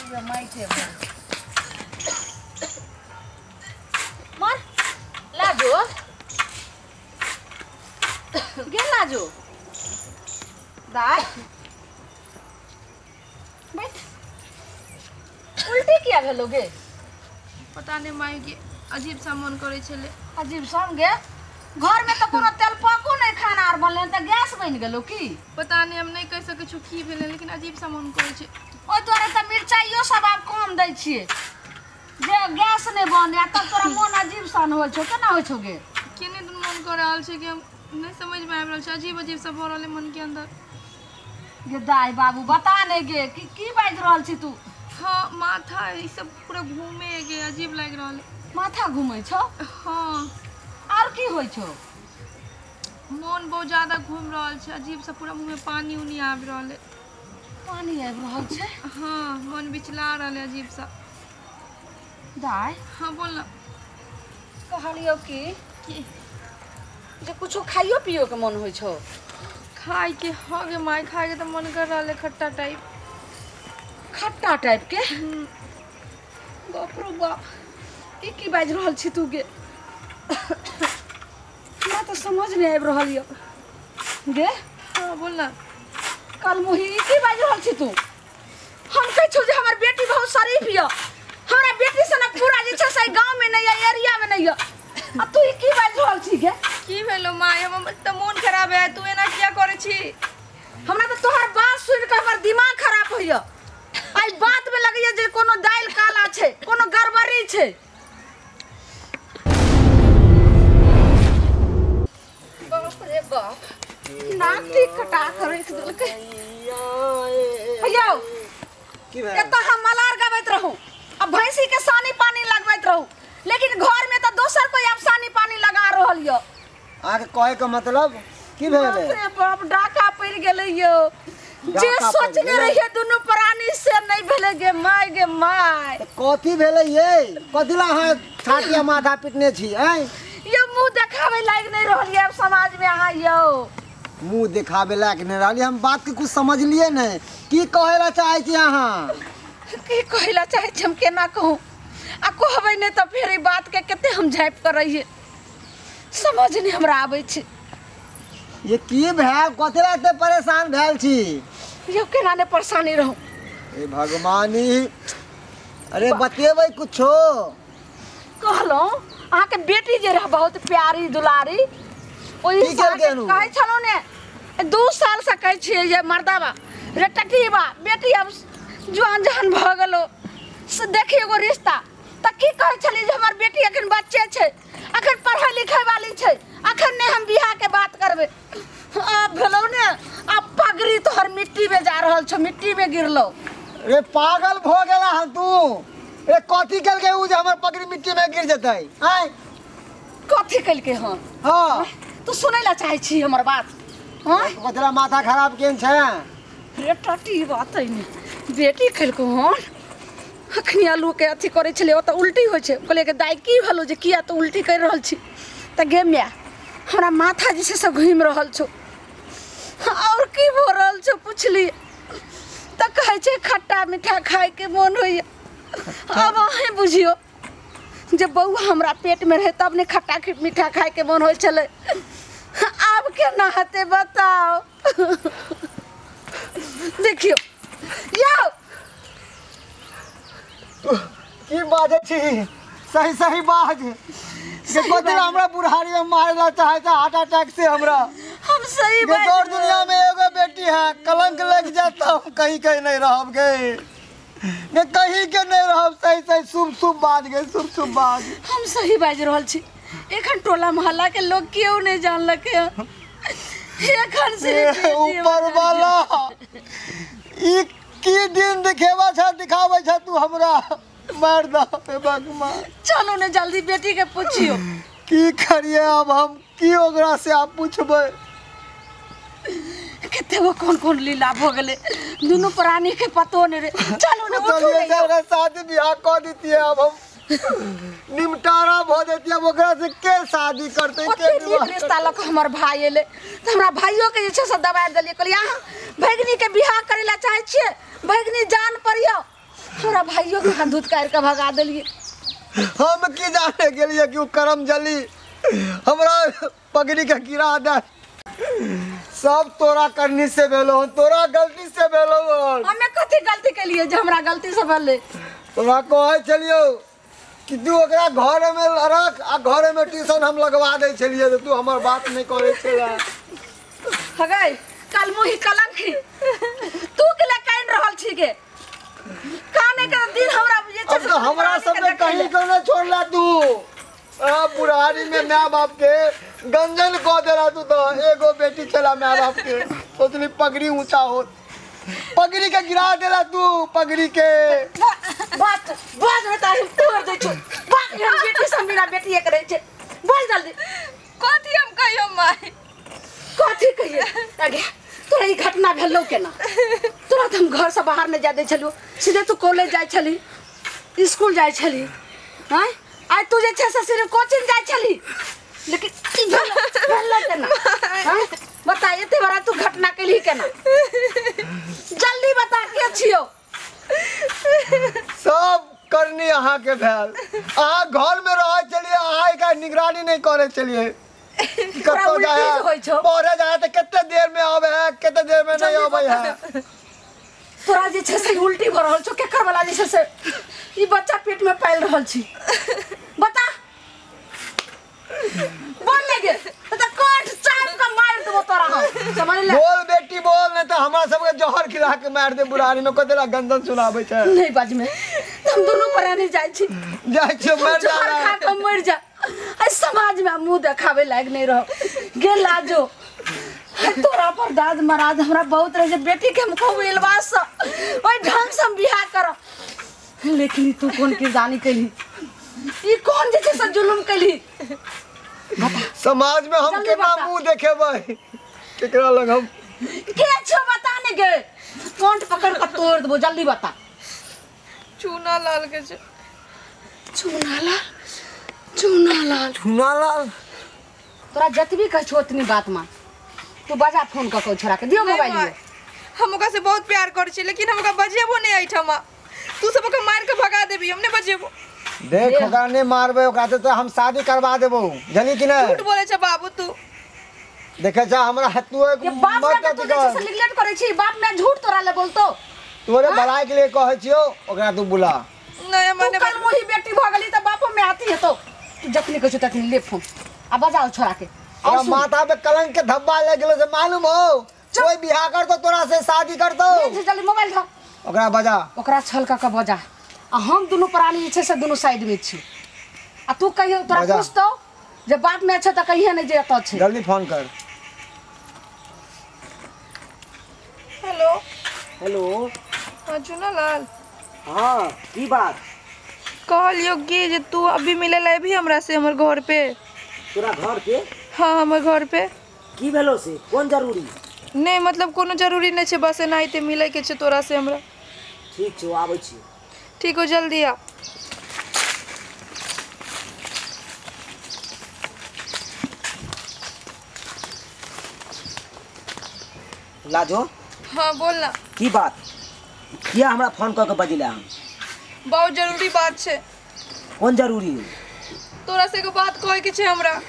पूरा माइटे मर लाजो गे लाजो दाई बैठ उल्टी किया भेलो गे पता नहीं माई के अजीब सा मन करे छले। अजीब सा गे घर में तो कोनो तेल पाको नहीं खाना आर बनले त गैस बन गेलो की पता नहीं हम नहीं कह सके छु की भेले लेकिन अजीब सा मन करे छे। ओइ तोरे त मिरचाइयो सब आब कम दै छिए जे गैस नहीं बने तब तोरा मन अजीब सन होय छौ। केना होय छौ गे? केने दिन मन कर रहल छै कि हम नहीं समझ में आबि रहल छै, अजीब अजीब सा भ रहल है मन के अंदर। गे दाई बाबू बता नहीं गे कि की बाजि रहल छी तू? हाँ माथा ई सब पूरा घूमे गे, अजीब लागि रहल है। माथा घूमै छौ? हाँ। और की होय छौ? मन बहुत ज्यादा घूम रहल छै, अजीब सा पूरा मुँह में पानी उनी आबि रहल है। पानी आबि रहल छै? हाँ मन बिचला रहल है अजीब सा। दाई हाँ बोल ना। कहलियौ कि जे कुछो खाइयो पियो के मन होइ छौ? खाय के हाँ गे माय, खाय के तो मन कर रहल है खट्टा टाइप। खट्टा टाइप के? बाप रो बाप, ई की बाजि रहल छी तू गे? हमरा तो समझ नहीं आबि रहल यऽ गे। हाँ बोल ना। कल मुही ई की बाजि रहल छी तू? हम कहै छौ जे हमर बेटी बहुत शरीफ यऽ, हमरा बेटी सनक पूरा जे छै से गाँव में नहीं यऽ, एरिया में नहीं यऽ, आ तू ई की बाजि रहल छी गे? की भेलो माय, हमर तऽ मोन खराब है, तू एना किया करै छी? हमरा तऽ तोहर बात सुनि कऽ हमर दिमाग खराब होइए। आई बात में लगैए जे कोनो दालि काला छै, कोनो गड़बड़ी छै। बाप रे बाप, नाक ठीक कटा के राखि देलकै। यौ की भेल? एतऽ हम मलार गबैत रहू आ भैंसी के सानी पानी लगबैत रहू, लेकिन घर में तऽ दोसर कोई आब सानी पानी लगा रहल यऽ। अहाँके कहै के मतलब की भेल? बाप रे बाप, डाका पड़ि गेलै यौ। जे सोचने रहिए दुनू प्राणी से नहीं भेलै गे my गे my. कथी भेलै ये? कथी ला अहाँ छाती आ माथा पिटने छी? आँय यौ मुँह देखाबै लायक नहीं रहल यऽ समाज में अहाँ यौ। मुँह देखाबै लायक नहीं रहलियै? हम बात के कुछ समझलियै नहीं, की कहै ला चाहै छी अहाँ? की कहै ला चाहै छी हम केना कहूँ? आ कहबै नहीं तऽ फेर ई बात के कते हम झाँपि कऽ रहियै, समझ नहीं हमरा आबै छै। ये की भेल? कथी ला एते परेशान भेल छी? यौ केना ने परेशानी रहू। ए भगवानी, अरे बतेबै कुछो। कहलहुँ अहाँके बेटी जे रह बहुत प्यारी दुलारी, ओहि कहै छलहुँ ने 2 साल से कहै छियै जे मर्दाबा रे टटीबा बेटी अब जुआन जहान भऽ गेलो से देखी एगो रिश्ता, तऽ की कहै छलियै जे हमर बेटी अखन बच्चे छै, अखन पढ़ै लिखै वाली छै, अखन नहि हम बियाह के बात करबै। आब भेलौ ने, आब पगड़ी तोहर मिट्टी में जा रहल छौ, मिट्टी में गिरलौ। रे पागल भऽ गेला हन तू? रे कथी केलकै उ जे हमर पगड़ी मिट्टी में गिर जेतै? आँय कथी केलकै हन? हाँ तू सुनै ला चाहै छी हमर बात? हाँ कथी माथा खराब केन छै? रे टटी बात ने बेटी केलकौ हन। अखनी आलू के अथी करै छलै ओतऽ उल्टी होइ छै, कहलियै कि दाइ की भेलौ जे किया तऽ उल्टी करि रहल छी? तऽ गे माय हमरा माथा जे छै से घूमि रहल छौ और की भऽ रहल छौ पुछलियै तऽ कहै छै खट्टा मीठा खायके मोन होइए। आब अहें बुझियौ जे बौआ हमरा पेट में रहै तब ने खट्टा मीठा खायके मोन होइ छलै, आब केना हेतै बताउ? देखियौ यौ की बाजै छी? सही सही बाज। कथी ला हमरा बुढ़ारी में मारे ला चाहै छै हार्ट अटैक से हमरा? हम सही बात। दौड़ दुनिया में एगो बेटी है, कलंक लग जाता हम कहीं कहीं नहीं रहब गे, ने कहीं के नहीं रहब। सही सही शुभ शुभ बाज गे, शुभ शुभ बाज। हम सही बाजि रहल छी। एखन टोला मोहल्ला के लोग केओ नहीं जानलकै हन, एखन सिर्फ ऊपर वाला ई की दिन देखेबा छ दिखाबै छ तू हमरा? मार द हे भगवान। चलू ने जल्दी बेटी के पुछियो की करिए अब हम, की ओकरा से आप पूछबै? कते वो कौन कौन लीला भऽ गेलै, दुनू प्राणी के पतो नहीं रे। चलू ने उठू ने, शादी बियाह कऽ दितियै अब हम निमटारा भऽ जैतियै, अब ओकरा से के शादी करतै? के नीक रिश्ता लऽ कऽ हमर भाय एलै तऽ हमरा भाइयो के जे छै से दबारि देलियै, कहलियै अहाँ भगिनी के बियाह करै लए चाहै छियै, भगिनी जान पर यऽ। हमरा ओकरा भाइयो के हाथ धुतकार के भगा देलिए। हम की जाने गेलिए कि उ करम जली हमरा पगड़ी के गिरा दे। सब तोरा करनी से भेलो, तोरा गलती से भेलो। हमें कथी गलती के लिए जे हमरा गलती से भेलै? तोरा कहै छलियो कि तू ओकरा घर में रख आ घर में ट्यूशन हम लगवा दै छलियै, तू हमर बात नहीं करै छला। हगै कल मुही कलंक तू के ले कान रहल छी के काने के दिन हमरा जे अब तो हमरा सब के कहीं को न छोड़ला तू। आ बुढ़ारी में मां बाप के गंजन क देला तू। तो एगो बेटी छला मां बाप के, सोचली पगड़ी ऊंचा हो, पगड़ी के गिरा देला तू पगड़ी के। बात बात में तारी तोड़ दे छु। बात हम बेटी से मेरा बेटी एक रहे छे। बोल जल्दी कथी हम कहियो माई? कथी कहिए? आगे तोरा ई घटना भेलो केना? तोरा त हम घर से बाहर नहीं जा दे छलु, सीधे तू कॉलेज जाय छली, स्कूल जाय छली, हैं? आज तू जे छै से सिर्फ कोचिंग जाय छली, लेकिन ई भेलो केना? हैं बता, एते बड़ा तू घटना केली केना? जल्दी बता के छियो। सब करनी अहाँ के भेल। अहाँ घर में रह चलिए, अहाँ के निगरानी नहीं करे चलिए। कतौ जाए पढ़े जाए तो कते देर में आवे है, कते देर में नहीं आवे है। तोरा जे छै से उल्टी भ रहल छौ, केकर वाला जे छै से ई बच्चा पेट में पाल रहल छी? बता बोल लगे त कोट चाप के मार देबो तोरा हम, समझ ले। बोल बेटी बोल, नहीं तो हमरा सब के जहर खिला के मार दे। बुढ़ारी में कतेला गंदन सुनाबै छै। नहीं बाज में हम दोनों प्राणी जाय छी, जाय छी मर जा, जहर खा के मर जा। आ समाज में मुंह देखावे लायक नहीं रहो गे लाजो। तोरा पर दाद महाराज हमरा बहुत रहे, बेटी के हम खूब इलवास ओइ ढंग से हम बियाह करब, लेकिन तू कौन किरदानी कैली, ई कौन जे छै से जुलुम कैली? समाज में हम केना मुंह देखेबै? केकरा लग हम के छो बता ने गे? कोंट पकड़ के तोड़ देबो, जल्दी बता। चूना लाल के छे। चूना लाल? चूना लाल? चूना लाल तोरा जतबी कहै छौ ओतनी बात मान। तू बजा फोन क के छोरा के दियो मोबाइल में। हम ओकरा से बहुत प्यार करै छी, लेकिन हम ओकरा बजेबो नहीं एहिठामा। तू सब ओकरा मार के भगा देबी, हम नहीं बजेबो। देख ओकरा नहीं मारबे, ओकरा से तो हम शादी करवा देबो, जानी कि नहीं? झूठ बोले छे बाबू तू। देखे जा हमरा तू एक बाप के तू जे से निगलेक्ट करै छी, बाप में झूठ तोरा ले बोलतो। तोरे भलाई के लिए कहै छियो, ओकरा तू बुला। नहीं मने कल मोही बेटी भ गेली त बापो में आती है तो तू जखनी कहै छौ तखनी ले फोन आ बजाओ छोरा के। और माथा पे कलंक के धब्बा लग गेलो से मालूम हो, कोई बियाह कर तो तोरा से शादी कर दो। जल्दी मोबाइल धर, ओकरा बजा, ओकरा छल क के बजा। आ हम दुनू प्राणी जे छै से दुनू साइड में छी, आ तू कहियो तोरा पूछतो जे बाप में छै त कहिए नहीं जे एत छै। जल्दी फोन कर। Hello hello. हां चूना लाल। हां की बात? कहलियो कि जे तू अभी मिले ला भी हमरा से हमर घर पे। तोरा घर पे? हाँ हमर घर पे। की भेलो से? कोन जरूरी? नहीं मतलब कोनो जरूरी नहीं छे, बस एनाहिते मिले के छे तोरा से हमरा। ठीक छौ, आबै छी। ठीक हो, जल्दी आ। लाजो। हाँ बोल ना। की बात? किया हमरा फोन क के बजेला? हम बहुत जरूरी बात छे। कोन जरूरी? तोरा से एगो बात कहे के छे हमरा।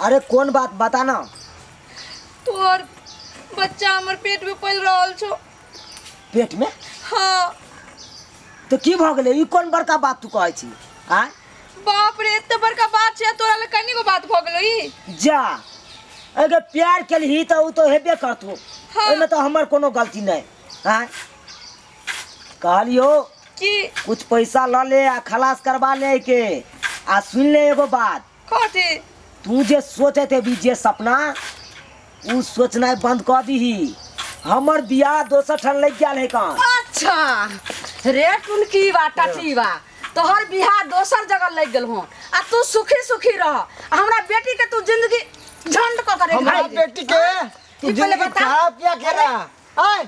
अरे कोन बात बता ना। तोहर बच्चा हमर पेट में पल रहल छो। पेट में? हाँ। तो की भ गेलै? ई कोन बड़का बात तू कहै छी? आय बाप रे, एते बड़का बात छे, तोरा ले कनी गो बात भ गेलो ई? जा, अगर प्यार केलही त उ तो हेबे करतो। हाँ। ओइमे तो हमर कोनो गलती नहीं। आय कहलियो कि कुछ पैसा ल ले आ खलास करवा ले के। आ सुन ले एगो बात। कथी? तू जे सोचैत हेबी जे सपना, उ सोचनाइ बंद क दीही। हमर बियाह दोसर ठाम लग गेल है कहाँ। अच्छा रे टुनकी बा टटी बा, तोहर बियाह दोसर जगह लग गेल हो आ तू सुखी सुखी रह। हमरा बेटी के तू जिंदगी झंड क करे। हमरा बेटी के तू जिंदगी खराब किया केला? आय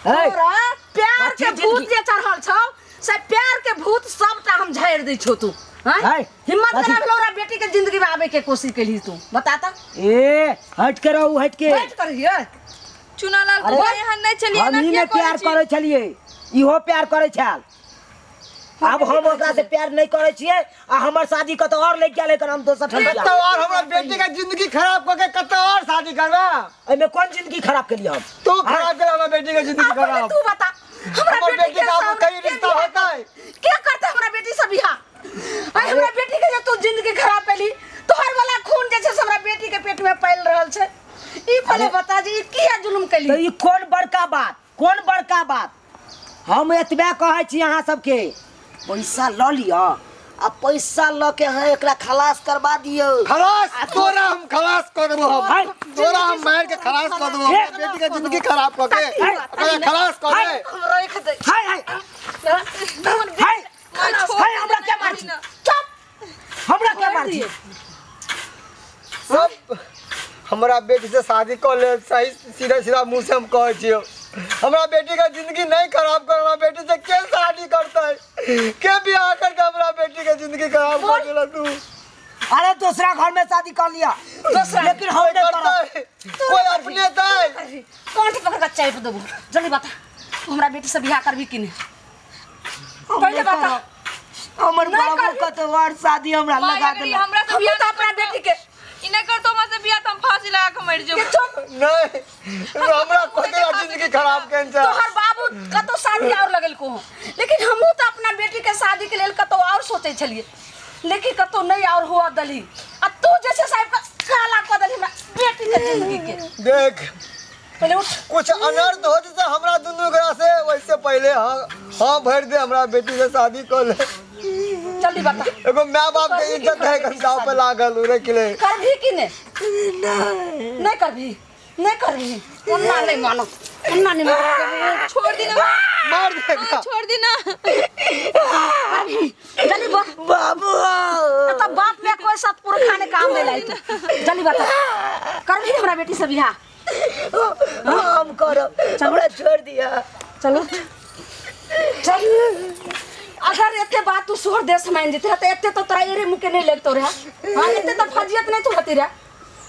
तोरा प्यार के भूत जे चढ़ल छौ से प्यार के भूत सबटा हम झाड़ि दै छौ तू। हां हिम्मत केना भेलौ रा बेटी के जिंदगी में आबे के कोशिश केलही तू? बता त। ए हट के रहू, हट के हट कर हिए। चुनालाल तू यहाँ नहीं चलिए ना? हम प्यार करे छलिए, इहो प्यार करे छल। अब हम ओकरा से प्यार नहीं करै छियै आ हमर शादी कतौ और लग गेलै हम दोसर ठाम कतौ और हमरा बेटी के जिंदगी खराब क के कतौ और शादी करबा। एमे कोन जिंदगी खराब केलियै हम? तू खराब केला हमरा बेटी के जिंदगी खराब। तू बता हमरा बेटी के साथ कहीं रिश्ता होता है? के करते हमरा बेटी से बियाह? आई हमरा बेटी के जे तू जिंदगी खराब केली, तोहर वाला खून जे छै से हमरा बेटी के पेट में फैल रहल छै। ई पहले बता जे ई किया जुल्म केली? त ई कोन बड़का बात, कोन बड़का बात? हम एतबे कहै छी अहाँ सबके, पैसा ल लिअ आ पैसा ल के अहाँ एकरा खलास करवा दियौ। खलास तोरा हम खलास कर देबो, हम तोरा हम मार के खलास कर देबो। बेटी के जिंदगी खराब क के ओकरा खलास कर दे। हम रख दे। हाय हाय हाय हाय, हमरा के मारछी? चुप, हमरा के मारछी? सब हमरा बेटी से शादी कर ले, सही सीधा सीधा मुंह से हम कहै छियौ। हमरा बेटी का जिंदगी नहीं खराब करना। बेटी से के शादी करता है, के बियाह करके हमरा बेटी के जिंदगी खराब कर देला तू? अरे दूसरा घर में शादी कर लिया दूसरा, लेकिन हम नहीं करब। कोई अपने ताई कांट पकड़ के चाय देबो। जल्दी बता तू हमरा बेटी से बियाह करबी कि नहीं? पहले बता। हमर बाबू कतौ और शादी हमरा लगा देला। हमरा से बियाह तो अपना बेटी के इने कर तो हमरा से बियाह त हम फांसी लगा के मर जेबो। नहीं हमरा कोतेला जिंदगी खराब केन छै। तोहर बाबू कतौ शादी और लगल को, लेकिन हमहु त अपना बेटी के शादी के लेल कतौ और सोचै छलिए, लेकिन कतौ नहीं और हुआ दली। आ तू जैसे साहब का काला क दली हमरा बेटी के जिंदगी के। देख पहले उठ, कुछ अनर्थ हो जैसे हमरा दुनू गोरा से, वैसे पहले हां हां भर दे हमरा बेटी से शादी कर ले। जल्दी बता। एगो मां बाप के इज्जत है कंधा पे लागल उरे के ले। करभी कि नहीं? नहीं नहीं करभी, नहीं करभी। उन्ना नहीं मानो, उन्ना नहीं मानो। छोड़ दी ना, मार देगा। छोड़ दी ना। जल्दी बोल बाबू। तो बाप में कोई सत पुरखा ने काम नहीं लाई तू। जल्दी बता करभी हमरा बेटी से बियाह? हम करब, हमरा छोड़ दिया। चलो चल। अगर एते बात तू सोर देश मान जेते रह त एते तो तोरा एरे मुके नहीं लगतो रहा। हां एते तो फजियत नहीं तू होती रहा।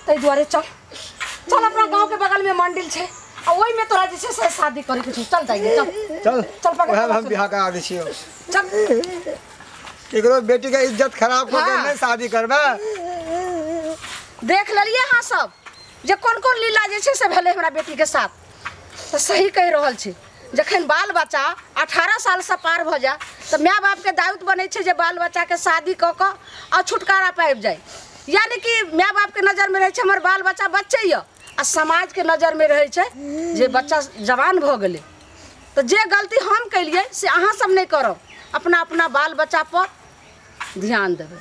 तै दुआरे चल चल, अपना गांव के बगल में मंदिर छै आ ओई में तोरा जे छै से शादी करे के छै। चल जाइए, चल चल चल पकड़ हम बियाह करा दै छियौ। चल एकरो बेटी के इज्जत खराब क के नहीं शादी करबे। देख लेलिए हां सब जे कोन कोन लीला जे छै से भेलै हमरा बेटी के साथ। त सही कहि रहल छी, जखन बाल बच्चा 18 साल से पार भ जाए तो my बाप के दायित्व बनै छै जे बाल बच्चा के शादी क क आ छुटकारा पाबि जाए। यानी कि my बाप के नजर में रहै छै हमर बाल बच्चा बच्चे यऽ, आ समाज के नजर में रहै छै जे बच्चा जवान भऽ गेलै। तो जे गलती हम केलियै से अहाँ सब नहीं करब, अपना अपना बाल बच्चा पर ध्यान देबै।